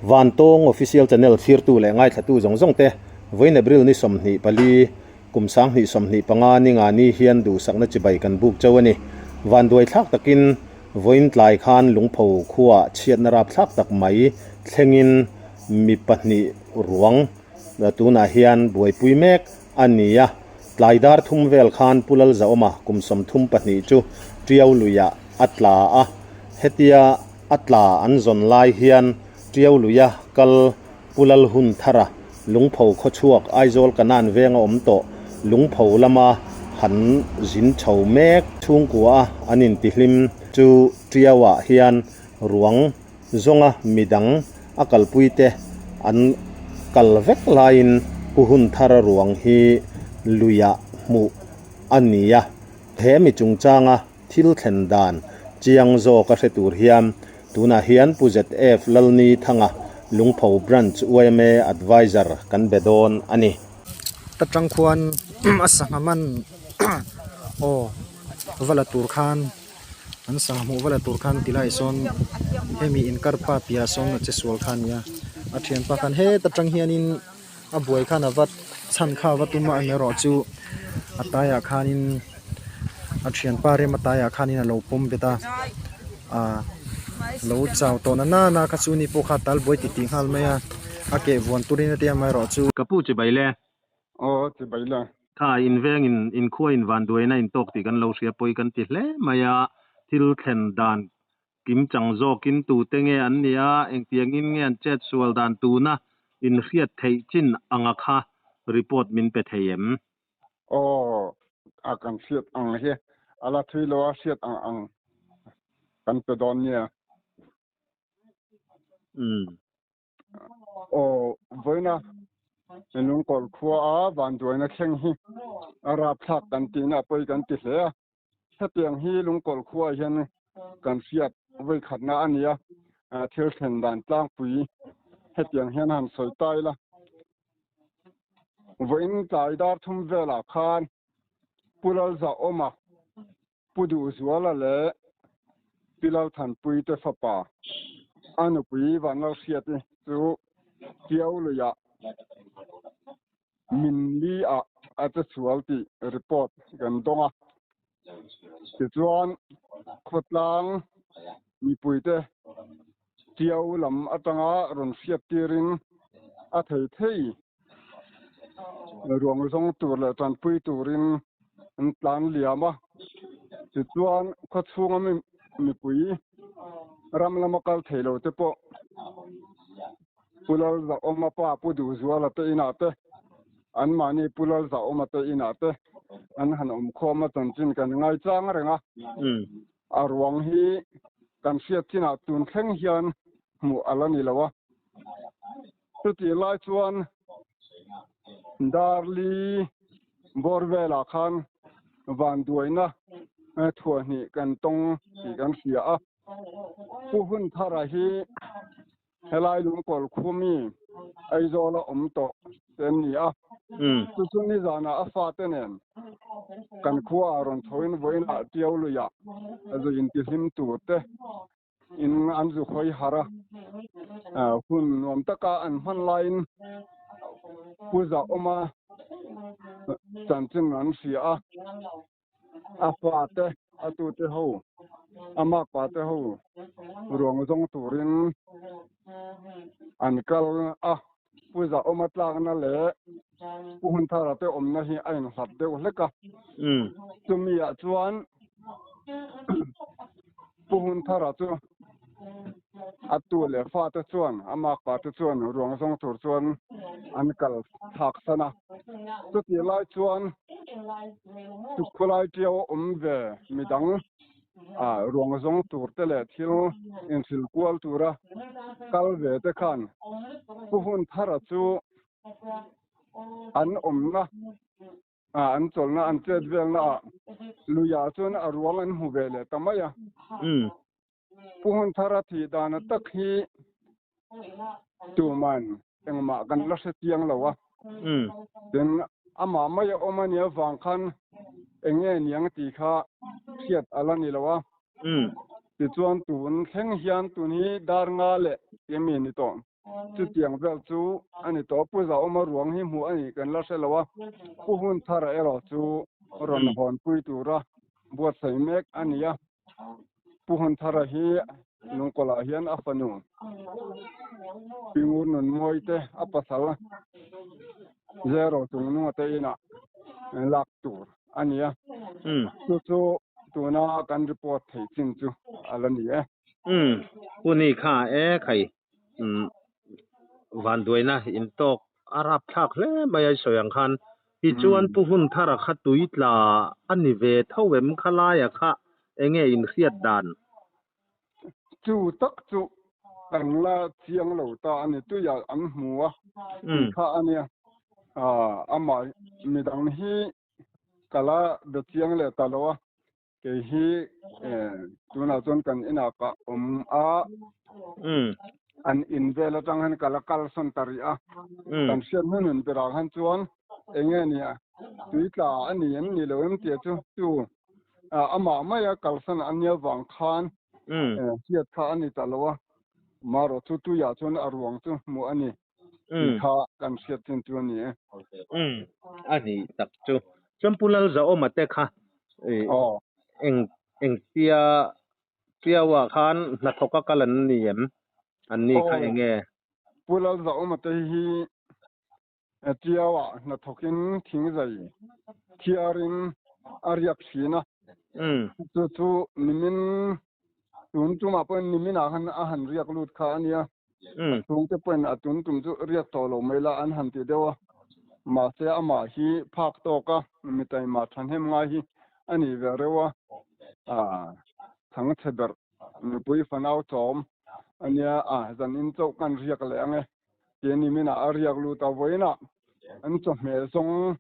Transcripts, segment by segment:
Vantawng Official Channel thlirtu leh ngaithlatu zawng zawng te, vawiin April ni 24, kum 2025 ni nga ni hian duhsakna chibai kan buk chauh a ni. Vanduai thlak takin vawiin tlai khan Lungpho khuaah chhiatna rapthlak tak mai thlengin mi pahnih ruang tunah hian buaipui mek a ni a. Tlai dar thum vel khan Pu Lalzaawma kum 32 chu Tiau luiah a tla a, hetia a tla an zawn lai hian Tiau luia kal Pu Lalhunthara Lungpho khawchhuak Aizawl Kanan venga awm tawh Lungpho lama han zin chho mek chhungkua a an intihlim chu Tiauah hian ruang zawnga midang a kalpuite an kal vek laiin Pu Hunthara ruang hi luiah hmuh a ni a, he mi chungchanga thil thlen dan chiang zawk a hre tur hian tunah hian Pu ZF Lalni Thanga Lungpho Branch yma Adviser kan be dawn a ni. Ta tang khuan a sangha man aw va la tur khan an sangha hmuh va la tur khan ti lai sawn hemi inkar pa piah sawn a che sual kha a ni a a thianpa khan heta tang hianin a buai khan a va chhan kha a va tum a amaherawh chu a taiah khanin a thianpa rem a taiah khanin a lo pawm bet a ah lo chau tawh na nana kha chu ni pawh kha a tal buai titih nghal mai a a keh vuan turin a tia amaherawh chu. Ka pu chibai le. Aw chibai le. Kha inveng in inkhua in vanduaina in tawk tih kan lo hria pawi kan ti hle mai a, thil thlen dan Kim chang zawkin tute nge an nih a, engtiangin nge an chet sual dan tuna inhriat theih chin anga kha report min pe thei em? Aw, a kan hriat ang hi a la thui lo a, hriat ang ang kan pe dawn nia. Umm. Aw, vawiina Lungkawl khua a vanduaina thleng hi a rapthlak kan tihna a pawi kan ti hle a. Hetiang hi Lungkawl khuaah hian kan hriat vawikhatna a ni a, thil thlen dan tlangpui hetiang hian han sawi ta ila. Vawiin tlai dar thum velah khan Pu Lalzahawma, Pu Duhzuala leh Pi Lalthanpui te fapa a nupui Vanlalhriati chu Tiau luiah Min li ah a che sual tih report kan dawng a. Tichuan, khawtlang mipuite Tiau lam atanga rawn hriat tirin a thei thei ruang zawng tur leh tanpui turin an tlan liam a. Tichuan, khawchhunga mipui ram lama kal thei lo te pawh Pu Lalzahawma pa Pu Duhzuala te inah te, anmahni Pu Lalzahawma te inah te an han awm khawm a, chanchin kan ngaichang reng a. A ruang hi kan hriat chinah tun thleng hian hmuh a la ni lo a. Chutih lai chuan Darli bawr velah khan vanduaina thuahhnih kan tawng tih kan hria a. Pu Hunthara hi Helai Lungkawl khumi Aizawl a awm tawh te an ni a. Chu chu nizanah a fate nen kan khua ah rawn chhoin vawiinah Tiau luiah zu intihlim tur te in an zu hawi harh a. Hun nuam taka an hman laiin Pu Zahawma chanchin an hria a. A fate, a tute ho, a makpa te ho ruang zawng turin an kal a. Pu Zahawma tlakna leh Pu Hunthara te awmna hi a inhlat deuh hlek a. Chumi ah chuan Pu Hunthara chu a tu leh fate chuan, a makpa te chuan ruang zawng tur chuan an kal thlak san a. Chutih lai chuan Tukhulai ṭiau a awm ve midang ruang zawng tur te leh thil inhrilh kual tura kal ve te khan Pu Hunthara chu an awmna an chawlhna an chet velna ah luiah chuan a ruang an hmu ve leh ta mai a. Pu Hunthara thih dana tak hi tuman engmah kan la hre chiang lo a. Tin, amah mai a awm a nih avang khan eng nge niang tih kha hriat a la ni lo a. Tichuan tun thleng hian tun hi dar nga leh tia mi ni tawh. Chutiang vel chu a ni tawh. Pu Zaawma ruang hi hmuh a nih kan la hre lo a, Pu Hunthara erawh chu rawn hawnpui tura buatsaih mek a ni a. Pu Hunthara hi Lungkawlah hian a fanu Pi Ngur Nunmawi te a pasal Zero Chungnunga te inah lak tur a ni a. Chu chu tuna kan report theih chin chu a la ni e. Umm Pu Ni kha e khai umm vanduaina in tawk a rap thlak hle mai a i sawi ang khan tichuan Pu Hunthara kha tui tla a ni ve tho em kha laia kha enge in hriat dan? Chu tak chu kan la chiang lo ta a ni tuiah an hmu a tih kha a nia amah midang hi ka la be chiang leh ta lo a. Kei hi tunah chuan kan inah ka awm a, an in vel atang hian ka la kalsawn ta rih a. Kan hriat hmunhmun berah khan chuan eng nge nia tui tla a ni em ni lo em tih chu chu amah maia kalsan a nia vang khan hriat kha a ni ta lo a. Marawh chu tuiah chuan a ruang chu hmuh a ni tih kha kan hriat chin chu a ni e. A ni tak chu. Chuan Pu Lalzahawma te kha eng engtia Piaua khan hnathawka kal an ni em? An ni kha eng nge? Pu Lalzahawma te hi Piaua hnathawkin thingzai thiarin a riak thin a. Chu chu nimin tun tumah pawhin niminah khan a han riak lut kha a nia. A chhungte pawhin a tun tum chu riak tawh lo mai la an han ti deuh a, mahse amah hi phak tawk a, mi taima thahnem ngai hi a ni ve reuh a, aah chhangchhe ber nupui fanau chawm a nia, aah zanin chauh kan riak leh ang e tih a ni minah a riak lut a, vawiinah an chawhmeh zawng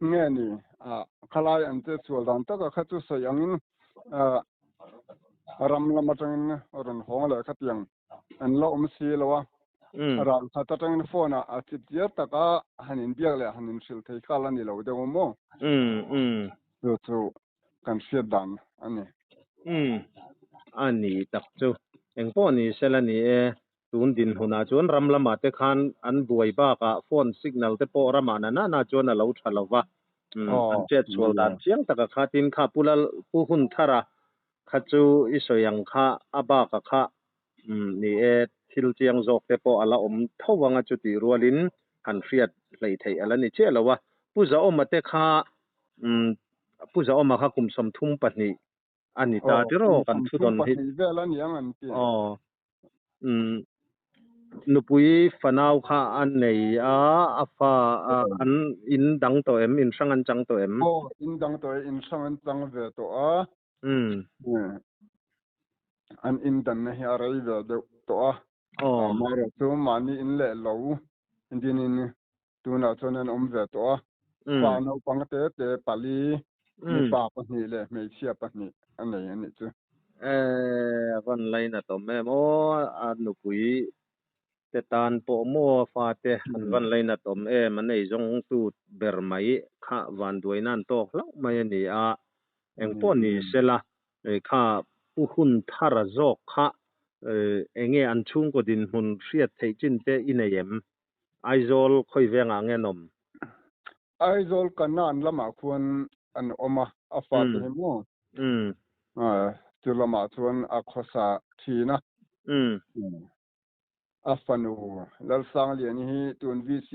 nge ni aah khalai an chetsual dan taka kha chu sawi angin aah ram lam atangin rawn hawng leh khatiang an la awm si lo a, ral khat atangin phone ah a chip chiar taka han inbiak leh han inhrilh thei kha la ni lo deuh a maw? Chu chu kan hriat dan a ni. A ni tak chu engpawh ni sela ni e, tun dinhmunah chuan ram lamah te khan an buai bakah phone signal te pawh ramah na nana chuan a lo tha lo va, an chet chhual dan chiang taka kha tin kha Pu Lal Pu Hunthara kha chu i sawi ang kha a baka kha ni e, thil chiang zawk te pawh a la awm tho ang a chutih rualin han hriat hleih theih a la ni chiah lo a. Pu Zaawma te kha Pu Zaawma kha kum 32 a ni ta tiraw kan thu dawn hi. Aw nupui fanau kha a nei a, a fa an in dang tawh em, in hrang an chang tawh em? Aw in dang tawh e, in hrang an chang ve tawh a. An in danna hi a rei ve deuh tawh a. Amaherawh chu mahni in leh lo dinin tunah chuan an awm ve tawh a. Pa naupang te te pali, mipa pahnih leh hmeichhia pahnih a nei a nih chu. A van lainat awm em aw, a nupui te tan pawh maw a fate an van lainat awm em, an eizawng tu ber mai kha vanduaina an tawk hlauh mai a ni a, engpawh ni sela kha Pu Hunthara zawk kha enge an chhungkaw dinhmun hriat theih chin te i nei em? Aizawl khawi vengah nge an awm? Aizawl Kanan lamah khuan an awm a, a fate hi maw? Chu lamah chuan a khawsa thin a. A fanu Lalsangliani hi tun VC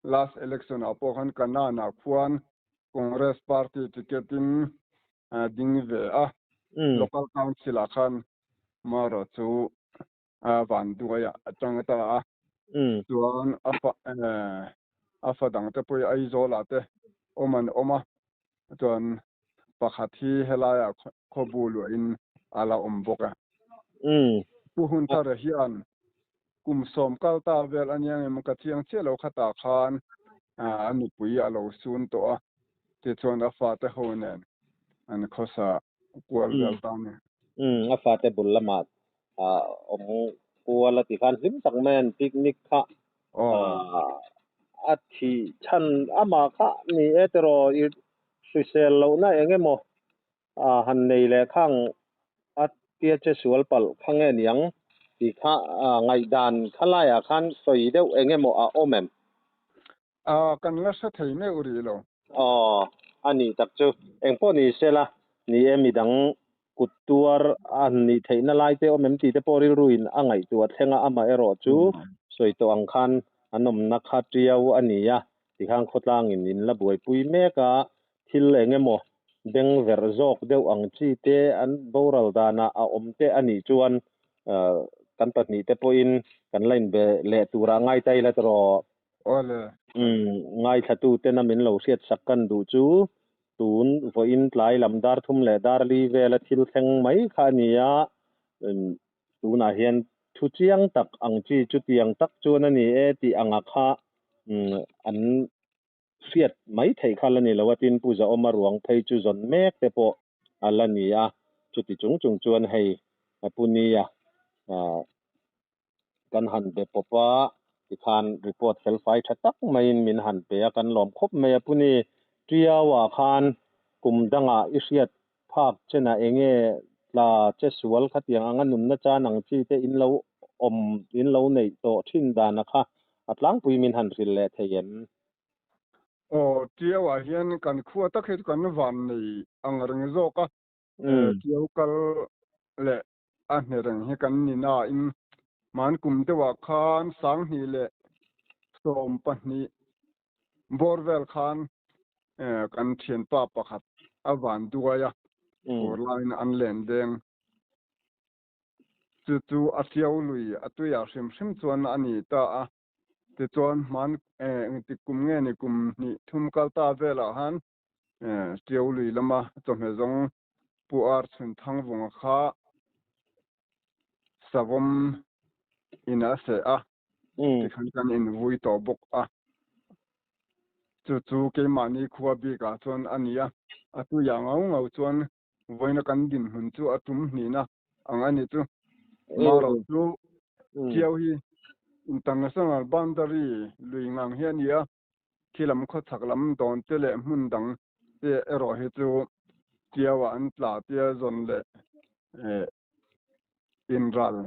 last election ah pawh khan Kanan ah khuan Congress party ticket in ding ve a, Local Council ah khan marawh chu a van duaiah a tang ta a. Chuan a fa a fa dang te pawh hi Aizawl ah te awm an awm a, chuan pakhat hi helaiah khawbu luahin a la awm bawk a. Pu Hunthara hian kum sawm kal ta vel a nia ngem ka chiang chiah lo khatah khan a nupui a lo sun tawh a, tichuan a fate ho nen an khawsa kual vel ta a ni. A fate bul lamah awm kual a ti khan hlim tak mai an picnic kha a thih chhan amah kha ni e tiraw i hrisel lohna eng emaw han nei leh khang a tia che sual palh kha nge niang. Tih kha ngaihdan khalaiah khan sawi deuh eng emaw a awm em? A, kan la hre thei meuh rih lo. Aw, a nih tak chu. Engpawh ni sela, ni e, midang kut tuar a nih theihna lai te awm em tih te pawh rilruin a ngaihtuah thleng a, amaherawh chu sawi tawh ang khan an awmna kha tiau a ni a, tikhan khawtlangin in la buaipui mek a, thil eng emaw beng verh zawk deuh ang chi te an boral danah a awm te a nih chuan kan pahnihte pawhin kan la inbe leh turah ngai ta ila tawh. Awle. Umm, ngaithlatuten a min lo hriatsak kan duh chu tun vawiin tlai lam dar thum leh dar li vela thil thleng mai kha a ni a, tunah hian thu chiang tak ang chi chutiang tak chuan a ni e tih anga kha an hriat mai theih kha la ni lo a, tin Pu Zahawma ruang phei chu zawn mek te pawh a la ni a, chuti chung chung chuan hei Pu Nia kan han be pawp a, tikhan report felfai tha tak maiin min han pe a, kan lawm khawp mai a. Pu Ni, Tiau-ah khan kum dangah i hriat phak chenah eng nge tla che sual khatiang anga nunna chan ang chi te in lo awm, in lo neih tawh thin dana kha a tlangpui min han hrilh leh thei em? Aw, Tiau-ah hian kan khua tak hi chu kan van nei ang reng zawk a, Tiau kal leh a hne reng hi kan ni nain hman kum deuhah khan 2017 bawr vel khan kan thianpa pakhat a van duai a, fur laiin an len deng. Chu chu a hriau lui a tuiah hrim hrim chuan a ni ta a. Tichuan hman engtik kum nge ni kum hnih thum kal ta velah khan Tiau lui lama chawhmeh zawng Pu Ar chhun Thangvunga kha savawm in a seh a, tikhan kan invui tawh bawk a. Chu chu keimahni khua bikah chuan a ni a, a tuiah ngau ngau chuan vawiina kan dinhmun chu a tum hnihna ang a ni chu. Maro chu Tiau hi International Boundary lui ngang hi a ni a, Khi lam khawchhak lam dawn te leh hmun dang te erawh hi chu Tiau-ah an tla tia zawn leh inral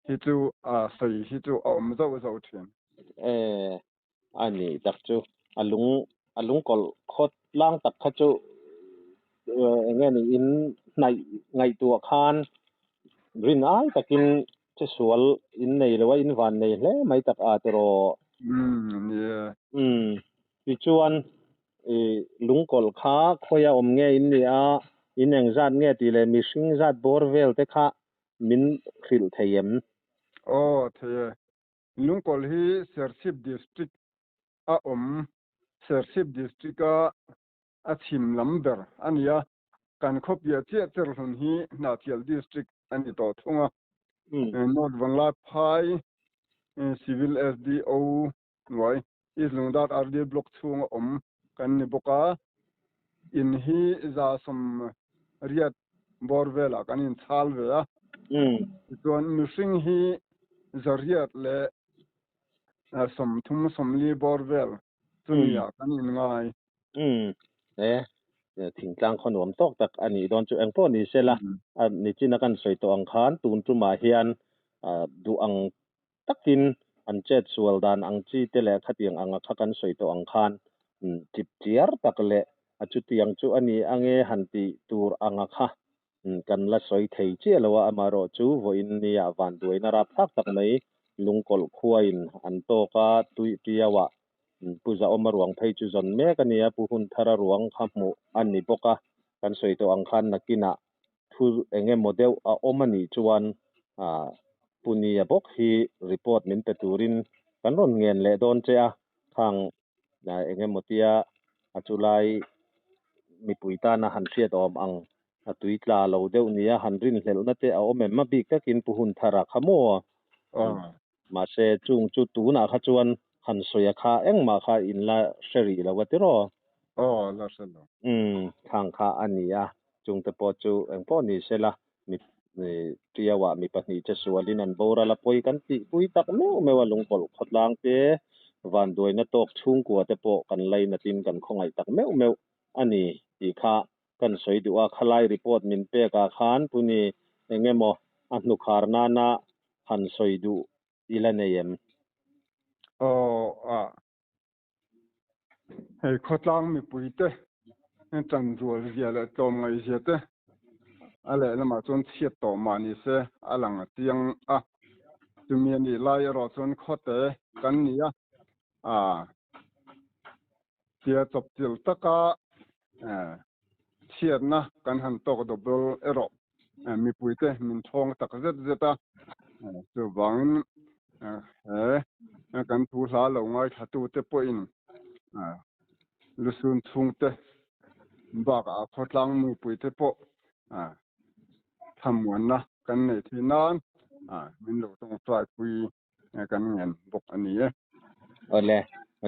hi chu a sawi hi chu a awm zauh zauh thin. E, a ni tak chu a lung a lungkawlh khawt tlang tak kha chu eng nge niin hnaih ngaihtuah khan rin ai takin Che sual in nei lo a, in van nei hle mai tak a tiraw? Umm, ni e. Umm, tichuan i lungkawlh kha khawia awm nge in ni a, in eng zat nge tih leh mihring zat bawr vel te kha min hrilh thei em? Aw, thei e. Lungkawlh hi Serchhip District a awm, Serchhip District a a chhim lam ber a ni a, Kan khawpiah chiah Cherhlun hi Hnahthial District a ni tawh thung a. North Vanlaiphai Civil SDO hnuai East Lungdar RD Block chhunga awm kan ni bawk a. In hi 180 bawr velah kan inchhal ve a. Tichuan mihring hi 130, 40 bawr vel chumi ah kan inngai. Umm e, thingtlang khaw nuam tawk tak a nih dawn chu engpawh ni sela, a nichin a kan sawi tawh ang khan tun tumah hian duh ang takin an chet sual dan ang chi te leh khatiang anga kha kan sawi tawh ang khan chip chiar tak leh a chutiang chu a ni ange han tih tur anga kha Kan la sawi thei chiah lo a, amaherawh chu vawiin nia vanduaina rapthlak tak mai Lungkawlh khuain an tawk a, tui Tiauah Pu Zahawma ruang phei chu zawn mek a nia, Pu Hunthara ruang kha hmuh a ni bawk a, kan sawi tawh ang khan nakinah thu eng emaw deuh a awm a nih chuan Pu Nia bawk hi report min pe turin kan rawn ngen leh dawn che a, khang eng emaw tia a chu lai mipui tana han hriat awm ang a tui tla lo deuh nia han rinhlelhna te a awm em a bik takin Pu Hunthara kha maw mahse chung chu tunah kha chuan han sawi a kha engmah kha in la hre rih lo a tiraw? Aw la hre lo. Umm khang kha a ni a chungte pawh chu engpawh ni sela mi Tiauah mi pahnih che sualin an boral a pawi kan tihpui tak meuh meuh a lungkawlh khawtlang te vanduaina tawk chhungkua te pawh kan lainatin kan khawngaih tak meuh meuh a ni tih kha kan sawi duh a. Khalai report min pek ah khan puni eng emaw a hnukhar nana Han sawi duh i la nei em? Aw a, hei khawtlang mipuite chanzual zia leh tlawmngaih zia te a lehlamah chuan chhiat tawh mah ni se a lang a chiang a, chumi a nih lai erawh chuan khawte kan ni a, a tia chawpchilh taka chhiatna kan han tawk double erawh mipuite min thawng tak zet zet a, chuvangin he kan thu hla lo ngaithlatute pawhin lusun chhungte bakah khawtlang mipuite pawh thlamuanna kan neih theih nan min lo tawngtaipui kan ngen bawk a ni e. Awle,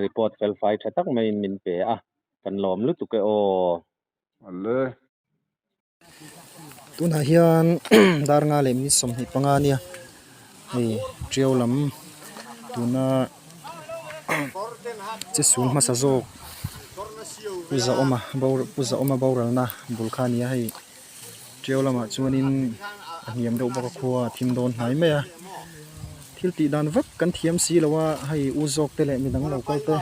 report felfai tha tak maiin min pe a, kan lawm lutuk e aw. Awle. Tunah hian dar nga leh minute 25 a nia, hei tiau lam tuna che sul hmasa zawk Pu Zaawma Pu Zaawma boralna bul kha a ni a hei. Tiau lamah chuanin a hniam deuh bawk a khua a thim dawn hnai mai a thil tih dan vak kan thiam si lo a hei u zawk te leh midang lo kal te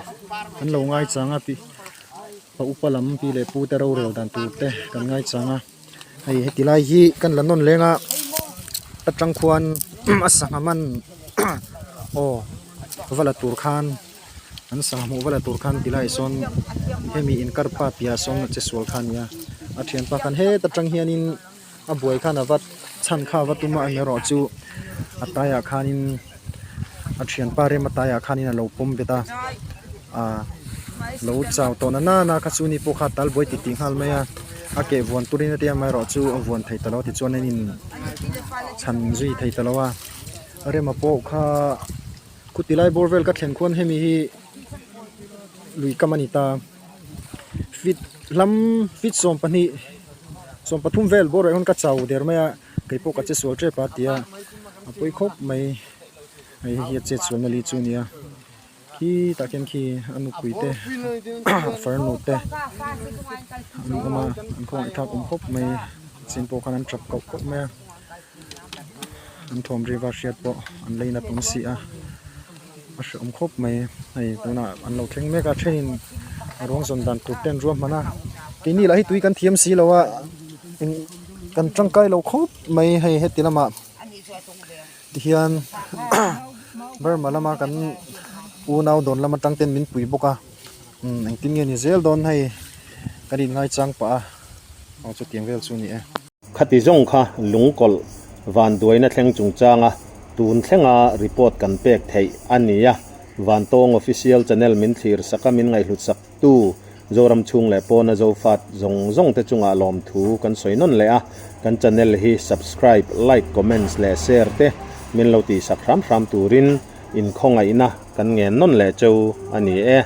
an lo ngai chang a pi pa upa lam pi leh pu te rorel dan tur te kan ngai chang a hei heti lai hi kan la nawn leng a atang khuan a sangha man aw va la tur khan. An sangha hmuh vala tur khan ti lai sawn hemi inkar pa piah sawn a che sual kha a nia a thianpa khan heta tang hianin a buai khan a va chhan kha a va tum a amaherawh chu a taiah khanin a thianpa rem a taiah khanin a lo pawm bet a ah lo chau tawh na nana kha chu ni pawh kha a tal buai titih nghal mai a a keh vuan turin a tia amaherawh chu a vuan thei ta lo tichuan a in chhan zui thei ta lo a rema pawh kha. Khuti lai bawr vel ka thlen khuan hemi hi lui kam a ni ta feet hlam feet 12 13 vel bawr ah hian ka chau der mai a keipawh ka che sual tep a tia a pawi khawp mai hei hi a chet sualna li chu a ni a khi tah khian khi a nupui te a farnu te an awm a an khawngaih thlak awm khawp mai chin pawh khan an tap kauh kauh mai a. An thawm riva hriat pawh an lei nat awm si a, a hreawm khawp mai hei tunah an lo thleng mek a thenin a ruang zawn dan tur te an ruahman a keini lah hi tui kan thiam si lo a eng kan tangkai lo khawp mai hei heti lamah tihian Burma lama kan unau dawn lam atang ten min pui bawk a umm engtin nge ni zel dawn hei kan inngaichang pah a aw chutiang vel chu a ni e. Khati zawng kha lungkawlh vanduaina thleng chungchanga tun thlenga report kan pek theih a ni a, Vantawng Official Channel min thlir sak a min ngaihhlut sak tu Zoram chhung leh pawna Zofat zawng zawng te chungah lawmthu kan sawi nawn leh a, kan channel hi subscribe, like, comments leh share te min lo tihsak hram hram turin inkhawngaihna kan ngen nawn leh cheu a ni e.